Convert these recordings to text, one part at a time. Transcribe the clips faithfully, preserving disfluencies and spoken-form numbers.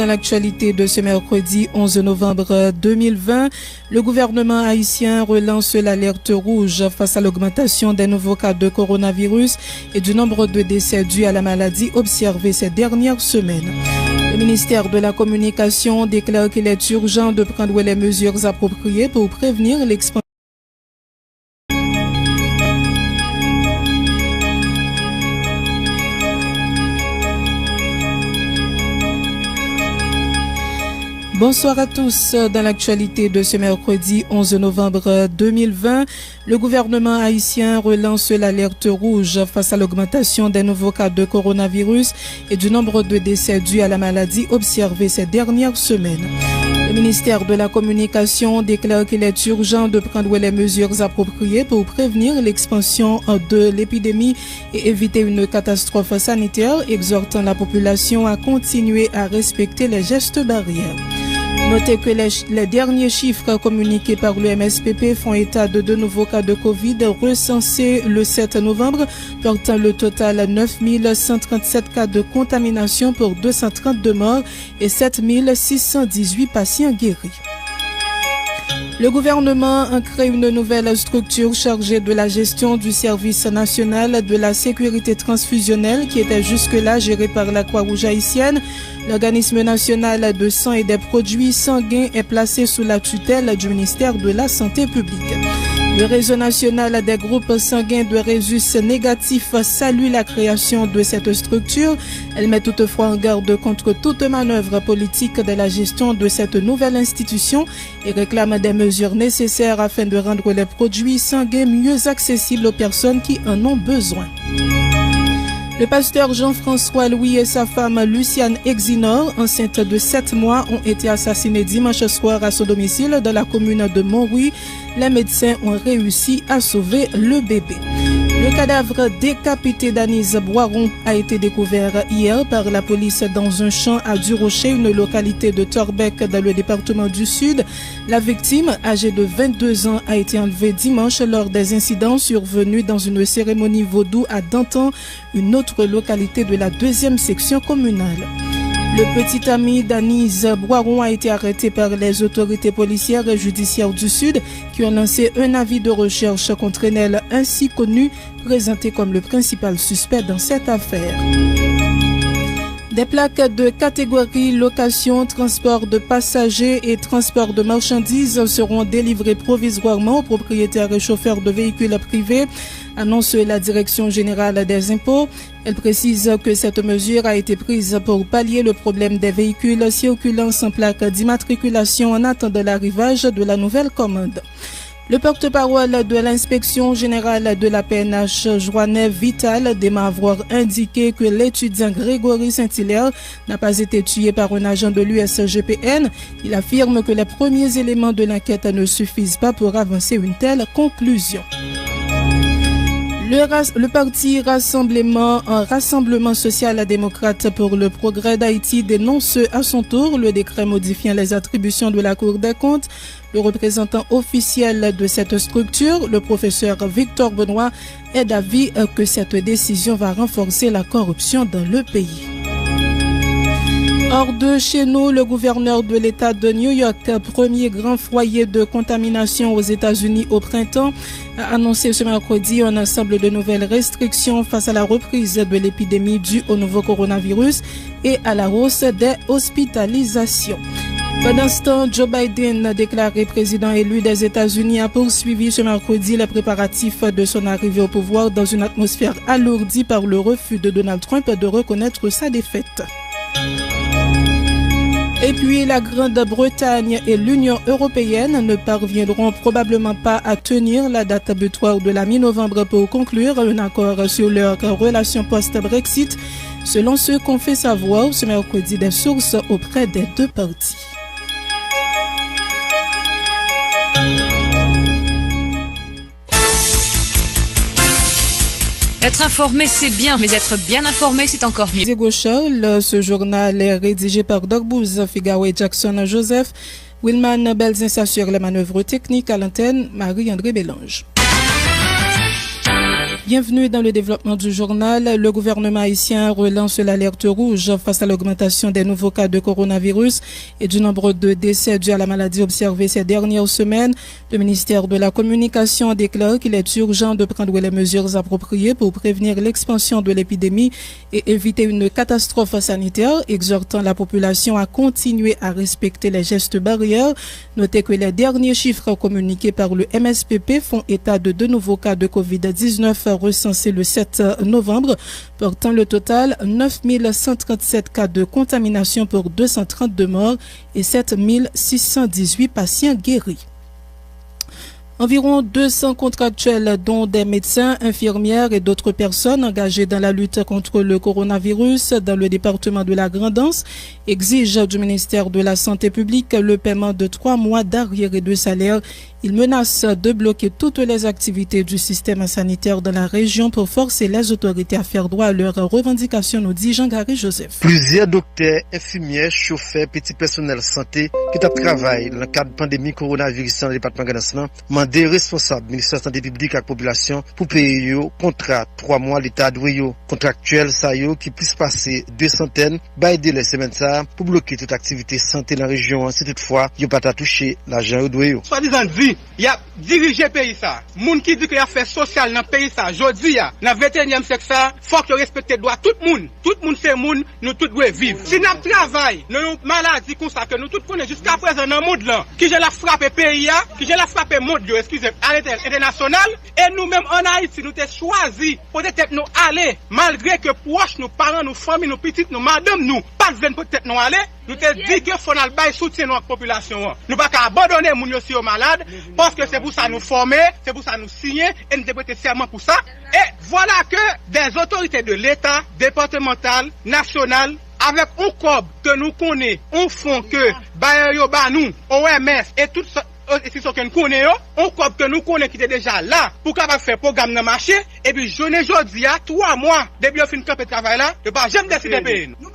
Dans l'actualité de ce mercredi onze novembre deux mille vingt, le gouvernement haïtien relance l'alerte rouge face à l'augmentation des nouveaux cas de coronavirus et du nombre de décès dus à la maladie observés ces dernières semaines. Le ministère de la Communication déclare qu'il est urgent de prendre les mesures appropriées pour prévenir l'expansion. Bonsoir à tous. Dans l'actualité de ce mercredi onze novembre deux mille vingt, le gouvernement haïtien relance l'alerte rouge face à l'augmentation des nouveaux cas de coronavirus et du nombre de décès dus à la maladie observés ces dernières semaines. Le ministère de la Communication déclare qu'il est urgent de prendre les mesures appropriées pour prévenir l'expansion de l'épidémie et éviter une catastrophe sanitaire, exhortant la population à continuer à respecter les gestes barrières. Notez que les, les derniers chiffres communiqués par le M S P P font état de deux nouveaux cas de covid recensés le sept novembre, portant le total à neuf mille cent trente-sept cas de contamination pour deux cent trente-deux morts et sept mille six cent dix-huit patients guéris. Le gouvernement crée une nouvelle structure chargée de la gestion du service national de la sécurité transfusionnelle qui était jusque-là géré par la Croix-Rouge haïtienne. L'organisme national de sang et des produits sanguins est placé sous la tutelle du ministère de la Santé publique. Le réseau national des groupes sanguins de rhésus négatifs salue la création de cette structure. Elle met toutefois en garde contre toute manœuvre politique de la gestion de cette nouvelle institution et réclame des mesures nécessaires afin de rendre les produits sanguins mieux accessibles aux personnes qui en ont besoin. Le pasteur Jean-François Louis et sa femme Luciane Exinor, enceinte de sept mois, ont été assassinés dimanche soir à son domicile dans la commune de Montrouge. Les médecins ont réussi à sauver le bébé. Le cadavre décapité d'Anise Boiron a été découvert hier par la police dans un champ à Durocher, une localité de Torbeck dans le département du Sud. La victime, âgée de vingt-deux ans, a été enlevée dimanche lors des incidents survenus dans une cérémonie vaudou à Dantan, une autre localité de la deuxième section communale. Le petit ami d'Anise Boiron a été arrêté par les autorités policières et judiciaires du Sud qui ont lancé un avis de recherche contre Enel, ainsi connu, présenté comme le principal suspect dans cette affaire. Des plaques de catégorie location, transport de passagers et transport de marchandises seront délivrées provisoirement aux propriétaires et chauffeurs de véhicules privés, annonce la Direction générale des impôts. Elle précise que cette mesure a été prise pour pallier le problème des véhicules circulant sans plaque d'immatriculation en attendant l'arrivage de la nouvelle commande. Le porte-parole de l'inspection générale de la P N H, Joanne Vital, dément avoir indiqué que l'étudiant Grégory Saint-Hilaire n'a pas été tué par un agent de l'U S G P N. Il affirme que les premiers éléments de l'enquête ne suffisent pas pour avancer une telle conclusion. Le, ras- le parti Rassemblement, un Rassemblement social démocrate pour le progrès d'Haïti dénonce à son tour le décret modifiant les attributions de la Cour des comptes. Le représentant officiel de cette structure, le professeur Victor Benoît, est d'avis, euh, que cette décision va renforcer la corruption dans le pays. Hors de chez nous, le gouverneur de l'État de New York, premier grand foyer de contamination aux États-Unis au printemps, a annoncé ce mercredi un ensemble de nouvelles restrictions face à la reprise de l'épidémie due au nouveau coronavirus et à la hausse des hospitalisations. Pendant ce temps, Joe Biden, déclaré président élu des États-Unis, a poursuivi ce mercredi les préparatifs de son arrivée au pouvoir dans une atmosphère alourdie par le refus de Donald Trump de reconnaître sa défaite. Et puis, la Grande-Bretagne et l'Union européenne ne parviendront probablement pas à tenir la date butoir de la mi-novembre pour conclure un accord sur leur relation post-Brexit, selon ce qu'ont fait savoir ce mercredi des sources auprès des deux parties. Être informé, c'est bien, mais être bien informé, c'est encore mieux. Diego Charles, ce journal est rédigé par Doc Bouze, Figaro et Jackson Joseph. Wilman Belzins assure les manœuvres techniques, à l'antenne, Marie-André Bélange. Bienvenue dans le développement du journal. Le gouvernement haïtien relance l'alerte rouge face à l'augmentation des nouveaux cas de coronavirus et du nombre de décès dus à la maladie observés ces dernières semaines. Le ministère de la Communication déclare qu'il est urgent de prendre les mesures appropriées pour prévenir l'expansion de l'épidémie et éviter une catastrophe sanitaire, exhortant la population à continuer à respecter les gestes barrières. Notez que les derniers chiffres communiqués par le M S P P font état de deux nouveaux cas de covid dix-neuf recensés le sept novembre, portant le total neuf mille cent trente-sept cas de contamination pour deux cent trente-deux morts et sept mille six cent dix-huit patients guéris. Environ deux cents contractuels, dont des médecins, infirmières et d'autres personnes engagées dans la lutte contre le coronavirus dans le département de la Grand'Anse, exigent du ministère de la Santé publique le paiement de trois mois d'arriérés de salaire. Ils menacent de bloquer toutes les activités du système sanitaire dans la région pour forcer les autorités à faire droit à leurs revendications, nous dit Jean-Gary Joseph. Plizyè doktè, enfimyè, chofè, pitit pèsonèl sante ki t ap travay nan kad pandemi kowonaviris lan nan depatman Grandans lan mande responsab Ministè Sante Piblik ak Popilasyon pou peye yo kontra twa mwa leta dwe yo. Kontraktyèl sa yo, ki plis pase de santèn, bay delè semèn sa a pou bloke tout aktivite sante nan rejyon an si toutfwa yo pa ta touche lajan yo dwe yo. Swadizan di y ap dirije peyi sa a. Moun ki di ke y ap fè sosyal nan peyi sa a, jodi a, nan venteyinyèm syèk sa a, fòk yo respekte dwa tout moun. Tout moun se moun, nou tout dwe viv. Si n ap travay nan yon maladi konsa ke nou tout konnen jiskaprezan nan mond lan, kijan l ap frape peyi a, kijan l ap frape mond yo, eskize m, alentè-, entènasyonal, e nou menm ann Ayiti, nou te chwazi pote tèt nou ale, malgre ke pwòch nou, paran nou, fanmi nou, pitit nou, madanm nou, pa t vle n pote tèt nou ale, nou te di ke fò n al bay soutyen nou ak popilasyon an. Nou pa ka abandone moun yo si yo malad, paske se pou sa nou fòme, se pou sa nou siyen, e nou te prete sèman pou sa. E vwala ke des autorités de l'État, départemental, national, avèk on kòb ke nou konnen, on fon ke bayè yo ba nou, O M S, e tout sa, enstitisyon ke n konnen yo, on kòb ke nou konnen ki te deja la pou kapab fè pwogram nan mache, epi jounen jodi a, twa mwa depi yo fin kanpe travay la, yo pa janm deside peye nou.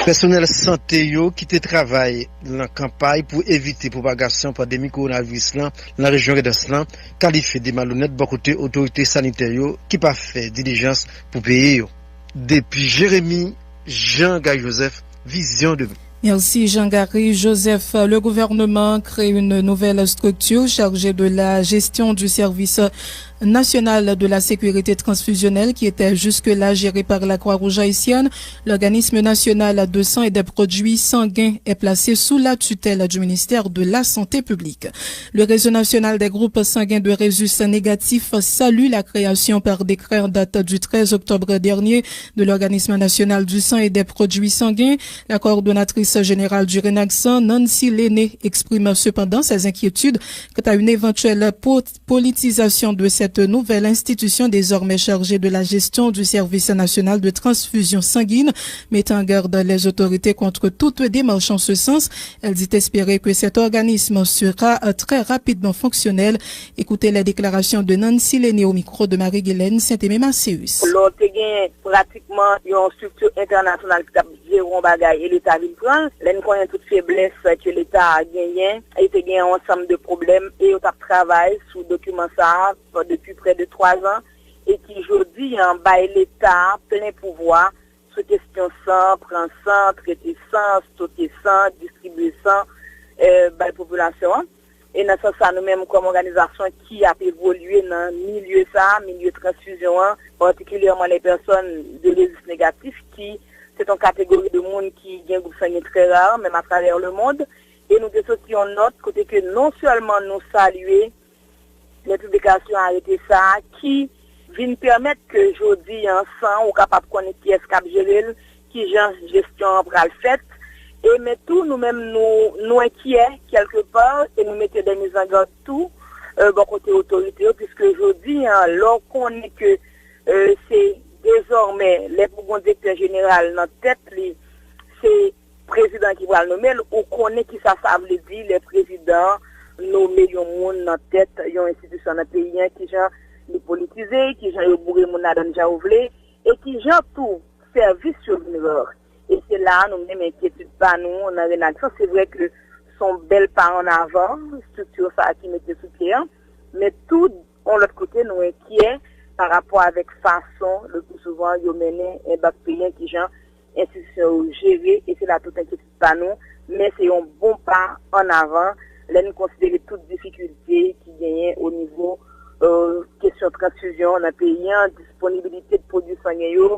Pèsonèl sante yo ki te travay nan kanpay pou evite pwopagasyon pandemi kowonaviris lan nan rejyon Grandans lan kalifye de malonèt bò kote otorite sanitè yo ki pa fè dilijans pou peye yo. Depi Jeremi, Jean Guy Joseph, Vizyon Demen. Merci Jean-Gary Joseph. Le gouvernement crée une nouvelle structure chargée de la gestion du service national de la sécurité transfusionnelle qui était jusque-là géré par la Croix-Rouge haïtienne. L'organisme national de sang et des produits sanguins est placé sous la tutelle du ministère de la Santé publique. Le réseau national des groupes sanguins de rhésus négatifs salue la création par décret en date du treize octobre dernier de l'Organisme national du sang et des produits sanguins. La coordonnatrice générale du RENAGSAN, Nancy Lene, exprime cependant ses inquiétudes quant à une éventuelle po-, politisation de cette nouvelle institution désormais chargée de la gestion du service national de transfusion sanguine, mettant en garde les autorités contre toute démarche en ce sens. Elle dit espérer que cet organisme sera, euh, très rapidement fonctionnel. Écoutez les déclarations de Nancy Lene au micro de Marie-Guilaine Saint-Aimé Marceus. Lè w te gen pratikman yon estrikti entènasyonal ki t ap jere yon bagay e Leta vin pran l, lè n konnen tout feblès ke Leta a genyen, e te gen yon ansanm de pwoblèm, e yo t ap travay sou dokiman sa a depi prè de twa zan, e ki jodi a bay Leta plen pouvwa sou kesyon san, pran san, trete san, stoke san, distribye san, eh, bay popilasyon an. E nan sans sa, nou menm kòm òganizasyon ki ap evolye nan milye sa a, milye transfizyon an, partikilyèman les personnes de rhésus négatif, ki se yon kategori de moun ki gen gwoup sangen trè ra, menm atravè le monde. E nou te soti yon nòt kote ke non sèlman nou salye le piblikasyon arete sa a ki vin pèmèt ke jodi a san ou kapab konnen kiyès k ap jere l, kijan jesyon an pral fèt. E men tou, nou menm, nou, nou enkyè kèlke pa, e nou mete de mizangad tou, eh, bò kote otorite yo, piske jodi a, lè w konnen ke, eh, se dezòmè, lè pou gon direktè jeneral nan tèt li, se prezidan ki pral nonmen l, ou konnen kisa sa vle di lè prezidan nonmen yon moun nan tèt yon enstitisyon nan peyi a, kijan li politize, kijan yo boure moun ladan l jan yo vle, e kijan tou sèvis yo vin ra. E se la a nou menm enkyetid pa nou nan RENAGSAN. Se vre ke se yon bèl pa an avan, estrikti sa a ki mete sou pye a, men tou Yon lòt kote, nou enkyè pa rapò avèk fason, le pli souvan, yo mennen enbak peyi an, kijan enstitisyon yo jere, e se la tout enkyetid pa nou, men se yon bon pa ann avan lè n konsidere tout difikilte ki genyen o nivo, e, kesyon transfizyon nan peyi an, disponibilite de pwodui sangen yo,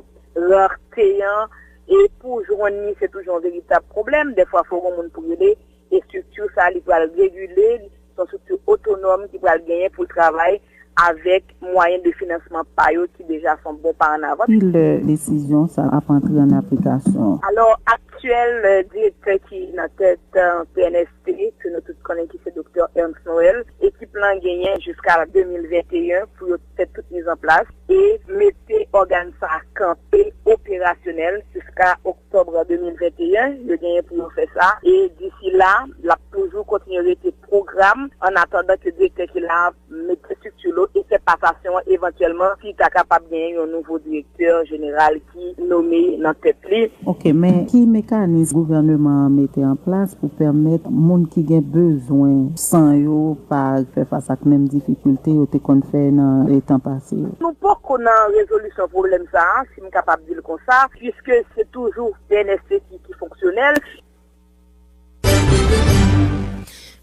rarte an, e pou jwenn li, se toujou yon veritab pwoblèm. Dèfwa, fò gen moun pou rele, e estrikti sa a, li pral regile, li se yon estrikti otonòm ki pral genyen pou l travay avèk mwayen de finansman pa yo ki deja se yon bon pa ann avan. Ki lè desizyon sa ap antre an aplikasyon? Alò, aktyèl, e, direktè ki nan tèt, e, P N S T, ke nou tout konnen ki se Doktè Ernst Noël, ekip lan genyen jiska de mil venteyen pou yo fè tout mizanplas e mete ògàn sa a kanpe operasyonèl jiska oktòb de mil venteyen. Yo genyen pou yo fè sa. E disi la, l ap toujou kontinye rete pwogram, an atandan ke direktè ki la a mete estrikti lo e fè pasasyon an evantyèlman, si ta kapab genyen yon nouvo direktè jeneral ki nome nan tèt li. Ok, men ki mekanis gouvèneman an mete an plas pou pèmèt moun ki gen bezwen san yo pa fè fas ak menm difikilte yo te konn fè nan, e, tan pase yo? Nou poko nan rezolisyon pwoblèm sa a, si m kapab di l konsa, piske se toujou P N S T ki, ki fonksyonèl.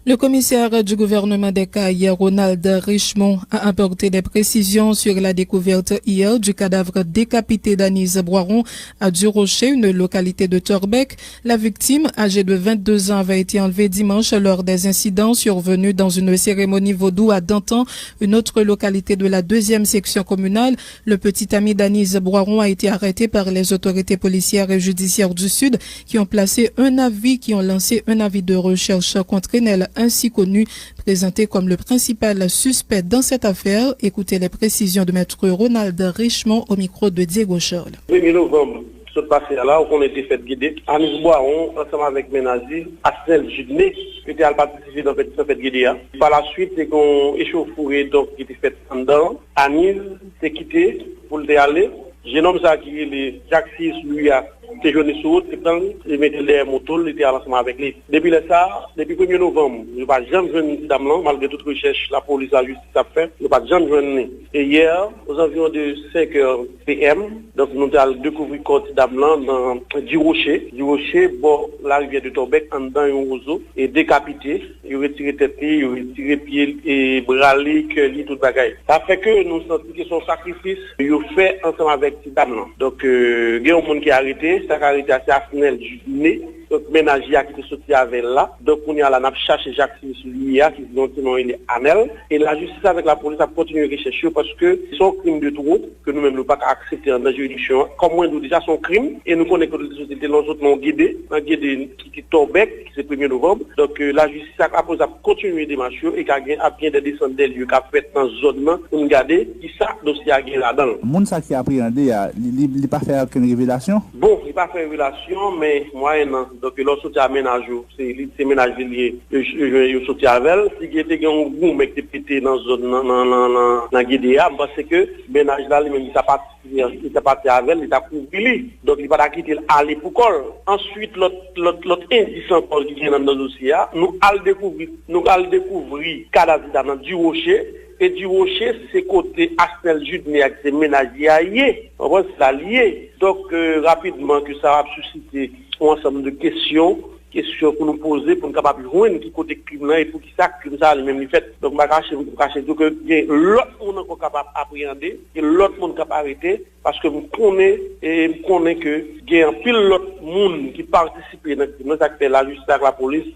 Le commissaire du gouvernement des Cayes, Ronald Richemond, a apporté des précisions sur la découverte hier du cadavre décapité d'Anise Boiron à Durocher, une localité de Torbeck. La victime, âgée de vingt-deux ans, avait été enlevée dimanche lors des incidents survenus dans une cérémonie vaudou à Dantan, une autre localité de la deuxième section communale. Le petit ami d'Anise Boiron a été arrêté par les autorités policières et judiciaires du Sud qui ont placé un avis, qui ont lancé un avis de recherche contre Enel, ainsi connu, présenté comme le principal suspect dans cette affaire. Écoutez les précisions de Maître Ronald Richemond au micro de Diego Charles. Premye novanm sot pase a la, ou konnen te fèt Gede, Anis Bwawon, ansanm avèk mennaj li, Asnel Judne, yo te al patisipe nan fèt, nan fèt Gede a. Pa la swit, te gen yon echauffourée, donk, ki te fèt anndan. Anis te kite pou l te ale. Jennonm sa a ki rele Jacksis Louis a te jwenn li sou wout, li pran l, li mete l dèyè moto l, li te al ansanm avèk li. Depi lè sa a, depi premye novanm, yo pa janm jwenn ti dam lan, malgre tout rechèch lapolis, lajistis ap fè, yo pa t janm jwenn li. E yè, aux environs de cinq heures P M, donk, nou te al dekouvri kò ti dam lan nan Diwoche, Diwoche, bò larivyè de Tòbèk, anndan yon wozo, e dekapite. Yo retire tèt li, yo retire pye l, e bra li, kè li, tout bagay. Sa fè ke nou santi ke se yon sakrifis yo fè ansanm avèk ti dam lan. Donk, euh, gen yon moun ki arete, sa k arete a se Asnel Judne. Donk, mennaj li a ki te soti avè l la. Donk, kounye a la, n ap chache Jacksis Louis a, ki gen yon ti non, li Anel. E lajistis avèk lapolis ap kontinye rechèch yo, paske se yon krim de twop ke nou menm nou pa ka aksepte anndan jiridiksyon an. Kòm mwen di w deja, se yon krim, e nou konnen kote l te soti, l te nan zòn nan Gede, nan Gede ki, ki Tòbèk, ki se premye novanm. Donk, euh, lajistis ak lapolis ap kontinye demach yo e ka gen, ap gen de desant de lye k ap fèt nan zòn nan pou n gade kisa dosye a gen ladan l. Moun sa ki apreyande a, li, li, li pa fè okenn revelasyon? Bon, li pa fè revelasyon, men mwayennan, donk, lè w soti a mennaj ou, se li, se mennaj li l ye, yo, yo, yo soti avè l. Si gen, te gen yon goumen ki te pete nan zòn nan, nan, nan, nan, nan Gede a, m panse ke mennaj la, li menm, li ta pati, li ta pati avè l, li ta kouvri li. Donk, li pa ta kite l ale pou kò l. Answit, lòt, lòt, lòt endis ankò ki gen anndan dosye a, nou al dekouvri, nou al dekouvri kadav ti dam nan Diwoche. E Diwoche, se kote Asnel Judne ak se mennaj li a ye. Ou konprann? Se la l ye. Donk, euh, rapidman, ke sa ap sisite yon ansanm de kesyon, kesyon pou nou poze, pou nou kapab jwenn ki kote krim nan e poukisa krim sa a li menm li fèt. Donk, m pa kache, m kache tou ke gen lòt moun ankò k ap ap-, apreyande, gen lòt moun k ap arete, paske m konnen, e m konnen ke gen anpil lòt moun ki patisipe nan krim nan, sa k fè lajistis ak lapolis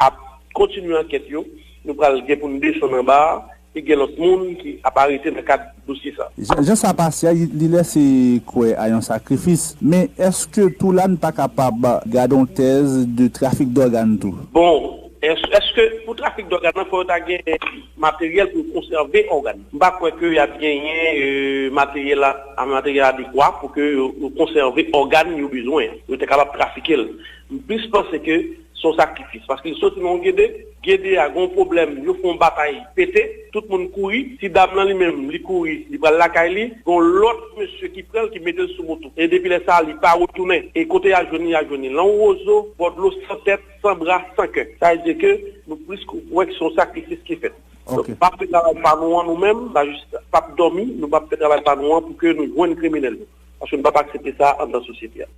ap kontinye ankèt yo. Nou pral gen pou n desann anba a, e gen lòt moun ki ap arete nan kad dosye sa. Jan, jan sa pase a, li, li lèse kwè a yon sakrifis. Men èske tou la n pa kapab gade yon tèz de trafik dògàn tou? Bon, èske, èske pou trafik dògàn nan, fò yo ta gen materyèl pou yo konsève ògàn? M pa kwè ke y ap genyen, euh, materyèl a, a materyèl adekwa pou ke yo, yo konsève ògàn yo bezwen an. Yo te kapab trafike l. M plis panse ke se yon sakrifis, paske li soti nan yon Gede. Gede a gen yon pwoblèm, yo fè yon batay pete, tout moun kouri. Ti dam nan li menm, li kouri, li pral lakay li. Gen yon lòt mesye ki pran l, ki mete l sou moto. E depi lè sa a, li pa retounen. E kote y al jwenn li, y al jwenn li nan yon wozo, bò dlo, san tèt, san bra, san kè. Sa vle di ke nou plis wè ke se yon sakrifis ki fèt. Donk, n p ap fè travay pa nou an nou menm, lajistis p ap dòmi, nou p ap fè travay pa nou an pou ke nou jwenn kriminèl yo. Paske nou p ap aksepte sa anndan sosyete a.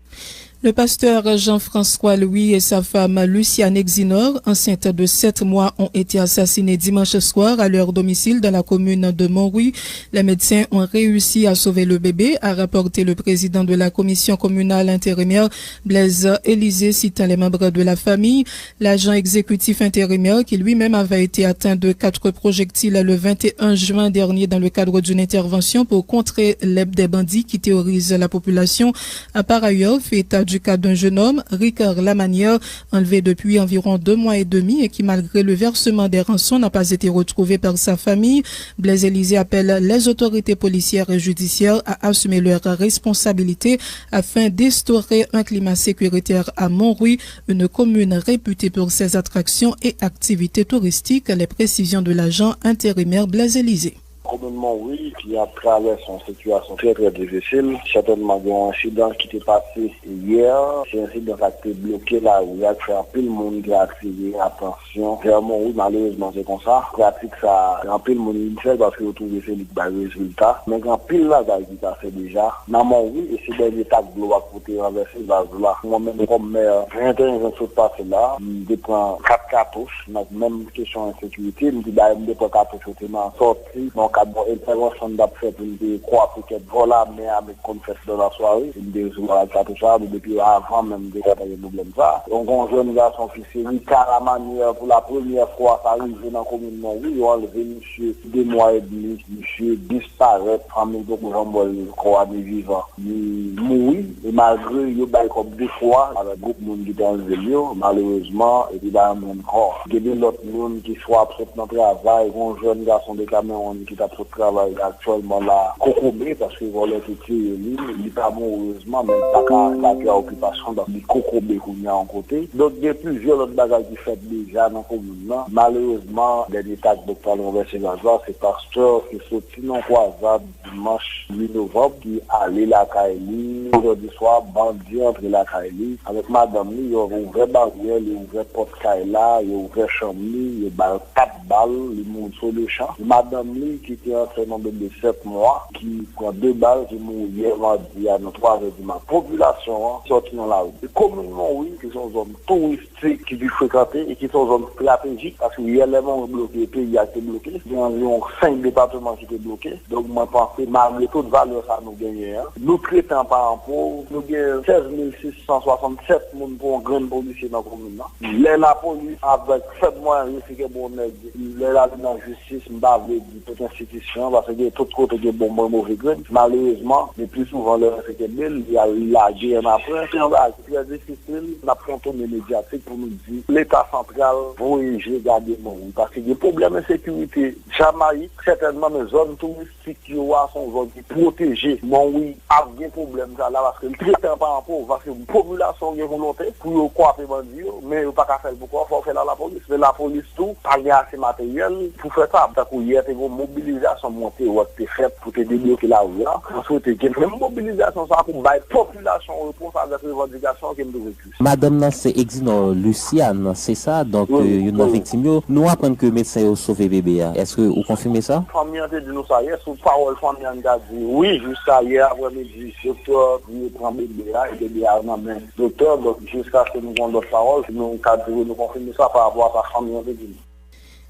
Le pasteur Jean-François Louis et sa femme Luciane Exinor, enceintes de sept mois, ont été assassinés dimanche soir à leur domicile dans la commune de Montrouge. Les médecins ont réussi à sauver le bébé, a rapporté le président de la commission communale intérimaire, Blaise Élisée, citant les membres de la famille. L'agent exécutif intérimaire, qui lui-même avait été atteint de quatre projectiles le vingt et un juin dernier dans le cadre d'une intervention pour contrer l'eb des bandits qui terrorisent la population, a par ailleurs fait état du cas d'un jeune homme, Ricard Lamanière, enlevé depuis environ deux mois et demi et qui, malgré le versement des rançons, n'a pas été retrouvé par sa famille. Blaise Élisée appelle les autorités policières et judiciaires à assumer leurs responsabilités afin d'instaurer un climat sécuritaire à Montrouge, une commune réputée pour ses attractions et activités touristiques. Les précisions de l'agent intérimaire Blaise Élisée. Komin Monwi ki ap travèse yon sitiyasyon trè, trè difisil. Sètènman, gen yon ensidan ki te pase yè. Se ensidan sa ki te bloke lari a, ki fè anpil moun te atire atansyon vè Monwi. Malerezman, se konsa. Pratik sa, anpil moun vin fè l paske yo twouve se li k bay rezilta. Men gen anpil bagay ki ka fè deja nan Monwi, e se dènye tak dlo a k pote ranvèse vaz la. Mwen menm, kòm mè, venteyen jen sot pase la, m te pran kat katouch nan menm kesyon ensekirite. M te bay, m te pran katouch yo te nan sòti, nan kad yon entèvansyon m t ap fè pou m te kwape kèk vòlè a, men avèk konn fèt nan lasware, m te resevwa katouch sa, men depi avan menm m te konn gen pwoblèm sa. Donk, yon jèn gason ki se Ricard Lamanière, pou la premyè fwa sa rive nan komin Monwi, yo anleve misye de mwa edmi, misye disparèt, fanmi l poko janm wè l, kò a ni vivan ni mouri, e malgre yo bay kòb de fwa avèk gwoup moun ki te anlve l yo, malerezman, epi pa janm jwenn kò a. Gen de lòt moun ki swa ap sot nan travay, gen yon jèn gason de Kamewoun ki t ap sot travay aktyèlman la, kokobe, paske vòlè te tiye li, li pa mouri erezman, men li pa ka eskepe a okipasyon, donk li kokobe kounye a yon kote. Donk gen plizyè lòt bagay ki fèt deja nan komin nan. Malerezman, dènye tak dlo k pral ranvèse vaz la, se pastè ki soti nan kwazad dimanch uit novanm ki ale lakay li. Vandredi swa, bandi antre lakay li avèk madanm li, yo ouvè baryè, li ouvè pòt kay la, yo ouvè chanm li, yo ba l kat bal, li mouri sou lechan. Madanm li ki te ansent yon bebe sèt mwa, ki pran de bal, ki mouri yè madi a nan twa zè di maten. Popilasyon an sòti nan lari. E komin Monwi, ki se yon zòn touris, se ki pi frekante e ki se yon zòn estratejik, paske yè lè Monwi bloke, peyi a te bloke, gen anviwon senk depatman ki te bloke. Donk, mwen panse, malgre tout valè sa nou genyen an, nou trete an paran pòv, nou gen sèz mil sis san swasannsèt moun pou yon grenn polisye nan komin nan. Lè lapolis, avèk fèb mwayen, reyisi kenbe yon nèg, lè l ale nan jistis, m pa vle di tout enstitisyon, paske gen tout kote gen bon mwen move grenn. Malerezman, men pli souvan lè reyisi kenbe l, li al lage annapre. Se yon bagay ki trè difisil. N ap fè yon tounen medyatik pou nou di Leta santral voye je gade Monwi, paske gen pwoblèm ensekirite Jamayik, sètènman, men zòn touristik yo a se yon zòn ki pwoteje. Monwi ap gen pwoblèm sa la, paske l trete an paran pòv, paske popilasyon gen volonte pou yo kwape bandi yo, men yo pa ka fè l poko, fò yo fè l a lapolis. Men lapolis tou pa gen ase materyèl pou fè sa. Tankou yè, te gen yon mobilizasyon monte wòt te fèt pou te debloke lari a. Mwen swete gen menm mobilizasyon sa pou bay popilasyon repons avèk revandikasyon ke m twouve ki jis. Madanm nan se Exinor Luciane, se sa? Donk, wi, euh, youn nan, wi, viktim yo. Nou aprann ke medsen yo sove bebe a. Èske ou konfime sa? Fanmi an te di nou sa yè, sou pawòl fanmi an, n ka di wi, jiska yè aprèmidi, doktè di yo pran bebe a, e bebe a nan men doktè. Donk, jiskaske nou gen yon lòt pawòl, nou ka di wi, nou konfime sa pa rapò a sa fanmi an te di nou.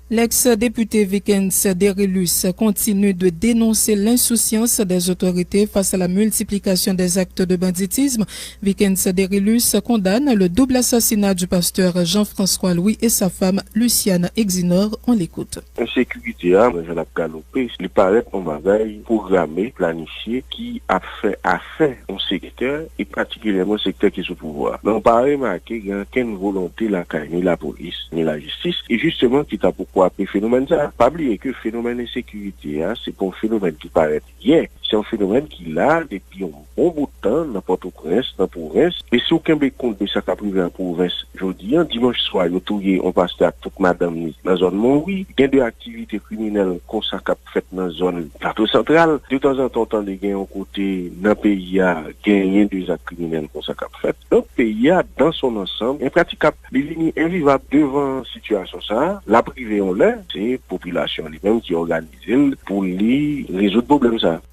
L'ex-député Vickens Derilus continue de dénoncer l'insouciance des autorités face à la multiplication des actes de banditisme. Vickens Derilus condamne le double assassinat du pasteur Jean-François Louis et sa femme Luciane Exinor. On l'écoute. Ensekirite a, jan l ap galope, li parèt yon bagay pwograme, planifye, ki ap fè afè yon sektè, e patikilyèman sektè ki sou pouvwa a. Men w pa remake gen okenn volonte lakay ni lapolis, ni lajistis, e jisteman ki ta pou kwape fenomèn sa a. Pa bliye ke fenomèn ensekirite a, se pa yon fenomèn ki parèt yè. Se yon fenomèn ki la depi yon bon bout tan nan Pòtoprens, nan pwovens. E si w kenbe kont de sa k ap rive an pwovens jodi a, dimanch swa, yo touye yon pastè ak tout madanm li nan zòn Monwi. Gen de aktivite kriminèl konsa k ap fèt nan zòn Plato Santral. Detanzantan, w tande gen yon kote nan peyi a, genyen de zak kriminèl konsa k ap fèt. Donk, peyi a, dans son ensemble, enpratikab. Li vini envivab devan sitiyasyon sa a. L ap rive Yon lè, se popilasyon li menm ki òganize l pou li rezoud pwoblèm sa a.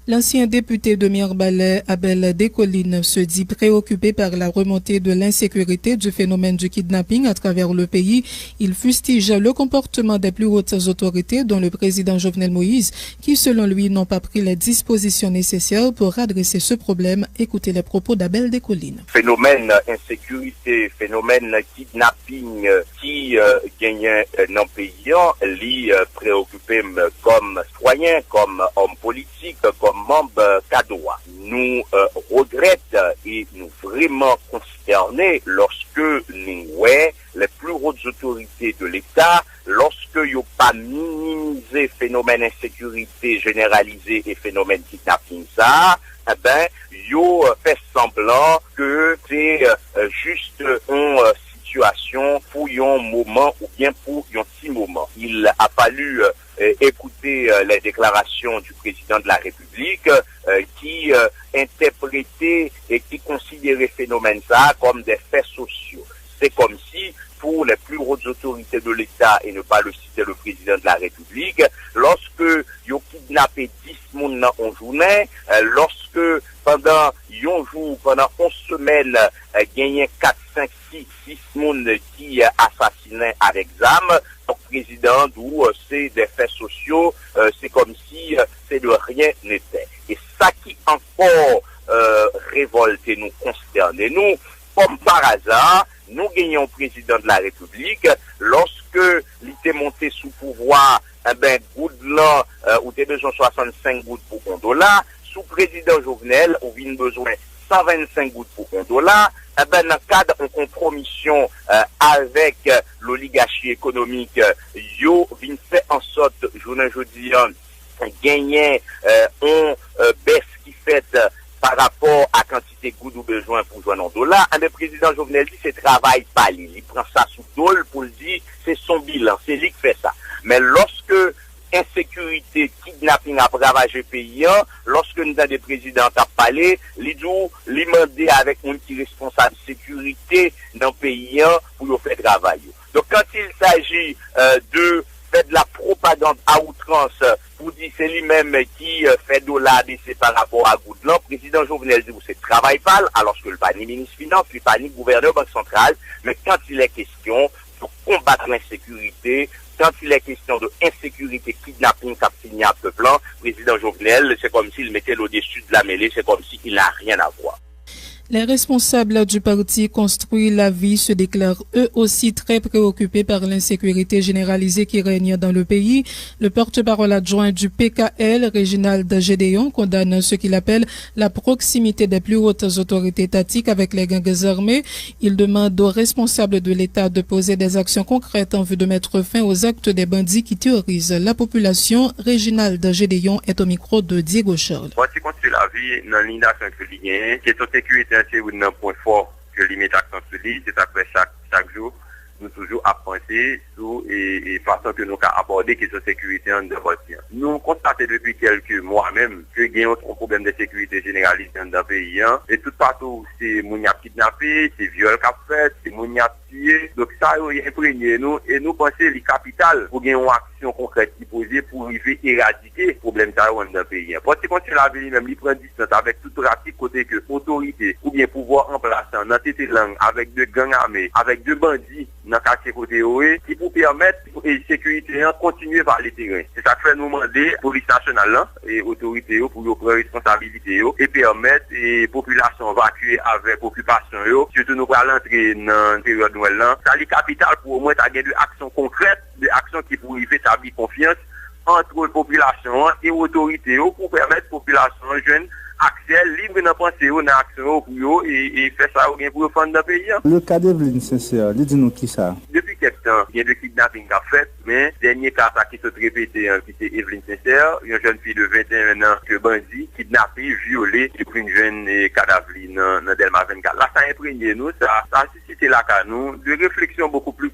L'ancien député de Mirebalais, Abel Descollines, se dit préoccupé par la remontée de l'insécurité du phénomène du kidnapping à travers le pays. Il fustige le comportement des plus hautes autorités, dont le président Jovenel Moïse, qui, selon lui, n'ont pas pris les dispositions nécessaires pour adresser ce problème. Écoutez les propos d'Abel Descollines. Fenomèn ensekirite, fenomèn kidnaping ki genyen nan peyi an, li preokipe m kòm sitwayen, kòm òm politik, kòm manm kadwa. Nou regrèt e nou vrèman konstène lòske nou wè les plus hautes autorités de l'État, lòske yo pa minimize fenomèn ensekirite jeneralize e fenomèn kidnaping sa a, enben, yo fè sanblan ke se jis yon sitiyasyon pou yon moman oubyen pou yon ti moman. Il a fallu écouter les déclarations du président de la République qui entèprete e ki konsidere fenomèn sa a kòm des faits sociaux. C'est comme si, pour les plus hautes autorités de l'État, et ne pas le citer, le président de la République, lòske yo kidnape dis moun nan yon jounen, lòske pandan yon jou, pandan yon semèn, genyen kat, senk, sis, sis moun ki asasinen avèk zam, donk prezidan an di w se des faits sociaux, se comme si c'est de rien n'était. E sa ki ankò revòlte nou, konstène nou, kòm pa aza, nou genyen yon prezidan de la repiblik, lòske li te monte sou pouvwa, enben, goud lan, ou te bezwen swasannsenk goud pou yon dola. Sou prezidan Jovenel, ou vin bezwen sanvennsenk goud pou yon dola. Enben, nan kad yon konpwomisyon avèk loligachi ekonomik, yo vin fè ansòt jounen jodi an genyen yon bès ki fèt pa rapò a kantite goud ou bezwen pou jwenn yon dola. Enben, prezidan Jovenel di se travay pa li. Li pran sa sou do l pou l di se son bilan, se li k fè sa. Men lòske ensekirite, kidnaping ap ravaje peyi an, lòske n tande prezidan an k ap pale, li di w li mande avèk moun ki responsab sekirite nan peyi an pou yo fè travay yo. Donc, quand il s'agit euh, de faire de la propagande à outrance pou di se li menm ki euh, fè dola a bese pa rapò a goud lan, prezidan Jovenel di w se travay pa l, alòske l pa ni minis finans, li pa ni gouvènè bank santral, men quand il est question de combattre l'insécurité, quand il est question de insécurité, kidnaping k ap fini ak pèp lan, prezidan Jovenel, se kòmsi l mete l odesi de la mele, se kòmsi il n'a rien à voir. Les responsables du parti Construire la Vie se déclarent eux aussi très préoccupés par l'insécurité généralisée qui règne dans le pays. Le porte-parole adjoint du P K L, Réginald Gédéon, condamne ce qu'il appelle la proximité des plus hautes autorités étatiques avec les gangs armés. Il demande aux responsables de l'État de poser des actions concrètes en vue de mettre fin aux actes des bandits qui terrorisent la population. Réginald Gédéon est au micro de Diego Charles. Pati Konstwi Lavi nan liy daksyon ke li genyen, kesyon sekirite an se youn nan pwen fò ke li mete aksan sou li. Se sa k fè chak, chak jou, nou toujou ap panse sou e, e fason ke nou ka abòde kesyon sekirite anndan pati an. Nou konstate depi kèlke mwa menm ke gen yon, yon pwoblèm de sekirite jeneralize anndan peyi an. E tout patou, se moun y ap kidnape, se vyòl k ap fèt, se moun y ap tiye. Donk, sa yo enprenye nou e nou panse li kapital pou gen yon aksyon konkrèt ki poze pou rive eradike pwoblèm sa yo anndan peyi an. Pati Konstwi Lavi li menm, li pran distans avèk tout pratik kote ke otorite oubyen pouvwa an plas lan nan tete lang avèk de gang ame, avèk de bandi nan katye kote yo ye, ki pou pèmèt e sekirite an kontinye vale teren. Se sa k fè nou mande polis nasyonal lan e otorite yo pou yo pran responsabilite yo e pèmèt e popilasyon an vakye avèk okipasyon yo. Sitou nou pral antre nan peryòd Nwèl lan. Sa li kapital pou omwen ta gen de aksyon konkrèt, de aksyon ki pou rive tabli konfyans ant popilasyon an e otorite yo pou pèmèt popilasyon an jwenn aksè lib nan panse yo, nan aksyon yo pou yo e, e fè sa yo gen pou yo fè anndan peyi an. Le cas d'Eveline Sincère, li di nou kisa? Depi kèk tan, gen de kidnaping k ap fèt, men dènye ka sa ki sot repete an, ki se Eveline Sincère, yon jèn fi de venteyen an ke bandi kidnape, vyole, epi n jwenn e, kadav li nan, nan Dèlma vennkat. La, sa enprenye nou, sa, sa sisite lakay nou de refleksyon bokou pli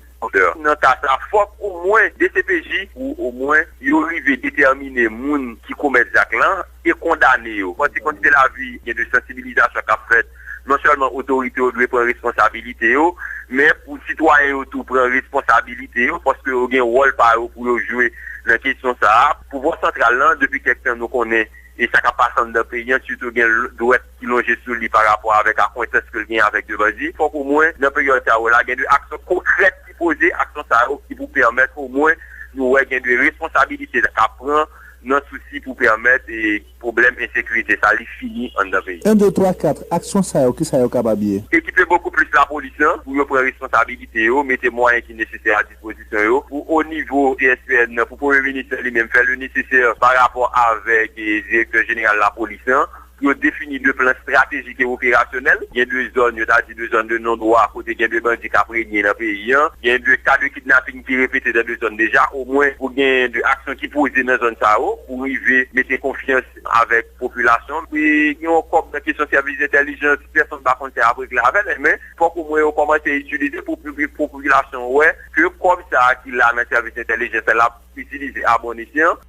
nan ka sa, fòk omwen D C P J, pou omwen yo rive detèmine moun ki komèt zak lan e kondane yo. Pati Konstwi Lavi, gen de sansibilizasyon k ap fèt Non sèlman otorite yo dwe pran responsabilite yo, men pou sitwayen yo tou pran responsabilite yo, paske yo gen wòl pa yo pou yo jwe nan kesyon sa a. Pouvwa santral lan, depi kèk tan nou konnen e sa k ap pase anndan peyi an, sitou gen l-, dwèt ki lonje sou li pa rapò avèk akwentans ke l gen avèk de bandi. Fòk omwen, nan peryòd sa yo la, gen de aksyon konkrèt ki poze, aksyon sa yo ki pou pèmèt omwen nou wè gen de responsabilite k ap pran nan sousi pou pèmèt e pwoblèm ensekirite sa li fini anndan peyi. En, de, twa, kat, aksyon sa yo, kisa yo kapab ye? Ekipe bokou plis lapolis lan pou yo pran responsabilite yo, mete mwayen ki nesesè a dispozisyon yo. Pou o nivo C S P N nan, pou Premye Minis lan li menm fè le nesesè pa rapò avèk, e, direktè jeneral lapolis lan, pou yo defini de plan estratejik e operasyonèl. Gen de zòn, yo ta di de zòn de non dwa, kote gen de bandi k ap renye nan peyi an. Gen de ka de kidnaping ki repete nan de zòn deja. Omwen, pou gen de aksyon ki poze nan zòn sa yo, pou rive mete konfyans avèk popilasyon. E gen yon kòb nan kesyon sèvis entèlijans, pèsonn pa konn se ap regle avè l, men fòk omwen yo kòmanse itilize pou popi-, pou popilasyon wè ke kòb sa a ki la nan sèvis entèlijans la, l ap itilize a bon esyan.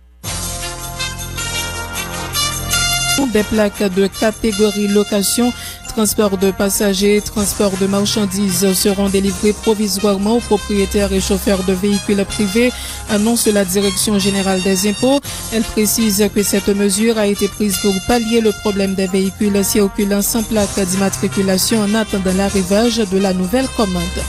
Des plaques de catégorie location, transport de passagers, transport de marchandises seront délivrées provisoirement aux propriétaires et chauffeurs de véhicules privés, annonce la Direction générale des impôts. Elle précise que cette mesure a été prise pour pallier le problème des véhicules circulant sans plaque d'immatriculation en attendant l'arrivage de la nouvelle commande.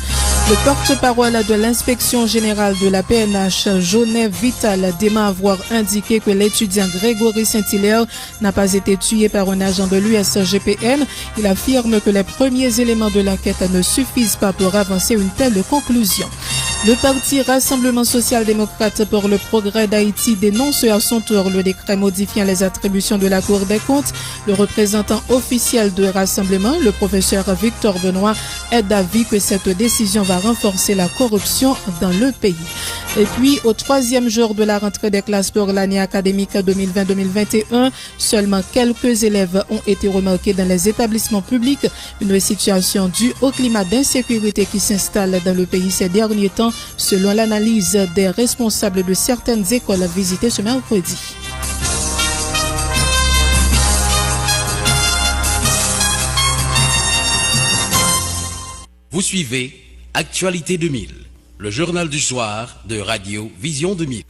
Le porte-parole de l'inspection générale de la P N H, Jonet Vital, dément avoir indiqué que l'étudiant Grégory Saint-Hilaire n'a pas été tué par un agent de l'U S G P N. Il affirme que les premiers éléments de l'enquête ne suffisent pas pour avancer une telle conclusion. Le parti Rassemblement social démocrate pour le progrès d'Haïti dénonce à son tour le décret modifiant les attributions de la Cour des comptes. Le représentant officiel de Rassemblement, le professeur Victor Benoît, est d'avis que cette décision va renforcer la corruption dans le pays. Et puis, au troisième jour de la rentrée des classes pour l'année académique deux mille vingt deux mille vingt et un, seulement quelques élèves ont été remarqués dans les établissements publics, une situation due au climat d'insécurité qui s'installe dans le pays ces derniers temps, selon l'analyse des responsables de certaines écoles visitées ce mercredi. Vous suivez Actualité deux mille, le journal du soir de Radio Vision deux mille.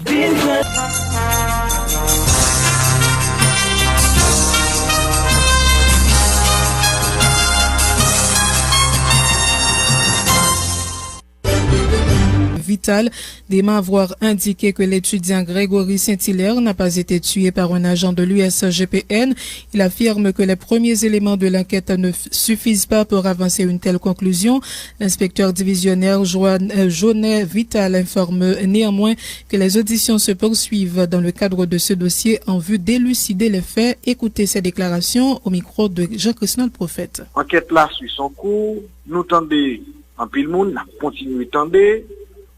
Vital dément avoir indiqué que l'étudiant Grégory Saint-Hilaire n'a pas été tué par un agent de l'U S G P N. Il affirme que les premiers éléments de l'enquête ne f-, suffisent pas pour avancer une telle conclusion. L'inspecteur divisionnaire Joan-, euh, Jonet Vital informe néanmoins que les auditions se poursuivent dans le cadre de ce dossier en vue d'élucider les faits. Écoutez ses déclarations au micro de Jean-Christophe Prophète. Ankèt la swi son kou, nou tande anpil moun, n ap kontinye tande.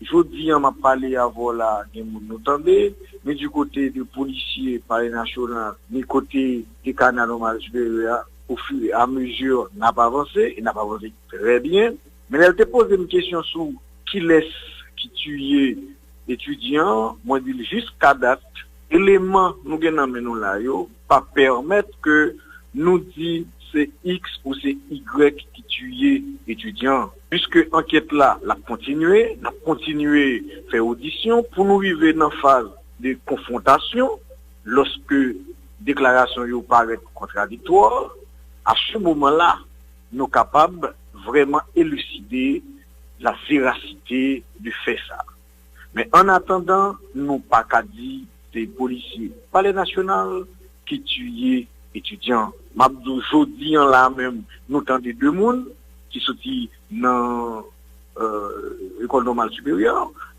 Jodi a, m ap pale avè w la, gen moun nou tande, men di kote de polisye Palè Nasyonal, ni kote de Kanal Nòmal Siperyè a, ofiramezu n ap avanse, e n ap avanse trè byen. Men lè l te poze m kesyon sou kilès ki tiye etidyan an, mwen di l jiskadat, eleman nou gen nan men nou la yo pa pèmèt ke nou di se X ou se Y ki tiye etidyan an. Piske ankèt la, l ap kontinye, n ap kontinye fè odisyon pou nou rive nan faz de konfwontasyon, lòske deklarasyon yo parèt kontradiktwa, a se moman la, nou kapab vrèman eliside la verasite de fè sa. Men an atandan, nou pa ka di se polisye Palè Nasyonal ki tiye etidyan. M ap di w, jodi an la menm, nou tande de moun ki soti nan, euh, Lekòl Nòmal Siperyè.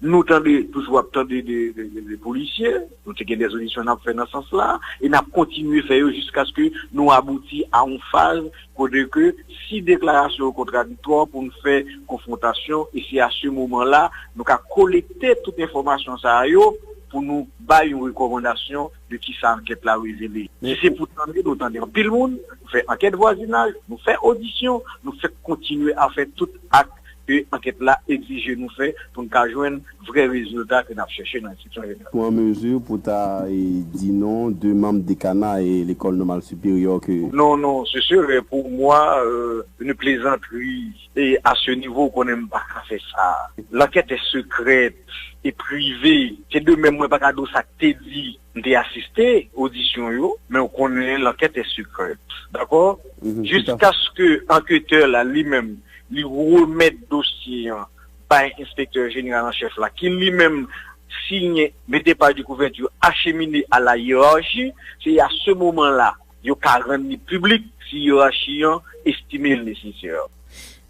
Nou tande, toujou ap tande de, de, de, de polisye. Nou te gen de odisyon n ap fè nan sans la. E n ap kontinye fè yo jiskaske nou abouti a yon faz kote ke si deklarasyon yo kontradiktwa, pou n fè konfwontasyon, e se a se moman la, nou ka kolekte tout enfòmasyon sa yo pou nou bay yon rekòmandasyon de kisa ankèt la revele. Si se pou tande, nou tande anpil moun, nou fè ankèt vwazinaj, nou fè odisyon, nou fè kontinye a fè tout ak ke ankèt la egzije nou fè pou n ka jwenn vrè rezilta ke n ap chèche nan enstriksyon jeneral. Ou an mezi pou ta e, di non de manm dekana e lekòl nòmal siperyè ke... Non, non, ce serait pour moi euh, une plaisanterie. Et à ce niveau, ou konnen m pa ka fè sa. L'enquête est secrète et privée. Se de menm mwen pa ka di w sa k te di. M te asiste odisyon yo, men ou konnen l'enquête est secrète. Dakò? Jiskaske anketè la li menm li remèt dosye an bay enspektè jeneral an chèf la, ki li menm siyen, mete paj de kouvèti, achemine à la hiérarchie, se a se moman la yo ka rann li piblik si yerachi an estime l nesesè.